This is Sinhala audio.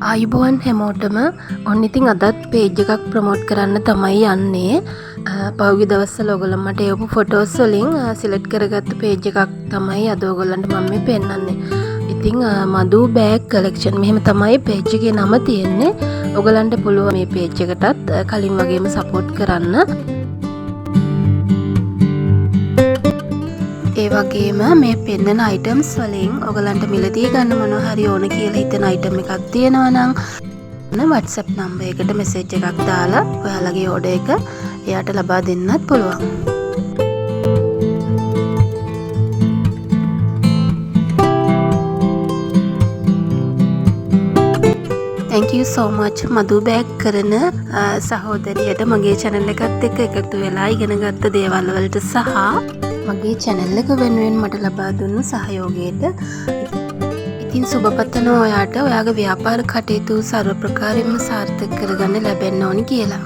ආයුබෝවන් හැමෝටම. ඔන්න ඉතින් අදත් පේජ් එකක් ප්‍රමෝට් කරන්න තමයි යන්නේ. පහුගිය දවස්වල ඔයගොල්ලෝ මට එවපු ෆොටෝස් වලින් සිලෙක්ට් කරගත්තු පේජ් එකක් තමයි අද ඔයගොල්ලන්ට මම මේ පෙන්නන්නේ. ඉතින් මధు බෑග් කලෙක්ෂන් මෙහෙම තමයි පේජ් එකේ නම තියෙන්නේ. ඔයගොල්ලන්ට පුළුවන් මේ පේජ් එකටත් කලින් වගේම සපෝට් කරන්න. ඒ වගේම මේ පෙන්නන අයිටම්ස් වලින් ඔයගලන්ට මිලදී ගන්න මොනවා හරි ඕන කියලා හිතන අයිටම් එකක් තියෙනවා නම් WhatsApp number එකට මැසේජ් එකක් දාලා ඔයාලගේ ඕඩර් එක එයාට ලබා දෙන්නත් පුළුවන්. Thank you so much Madhu bag කරන සහෝදරියට මගේ channel එකත් එක්ක එකතු වෙලා ඉගෙන ගත්ත දේවල් වලට සහ මගේ channel එක වෙනුවෙන් මට ලබා දුන්නු සහයෝගයට. ඉතින් සුබ පතනවා ඔයාට ඔයාගේ ව්‍යාපාර කටයුතු සර්ව ප්‍රකාරයෙන්ම සාර්ථක කරගන්න ලැබෙන්න ඕනි කියලා.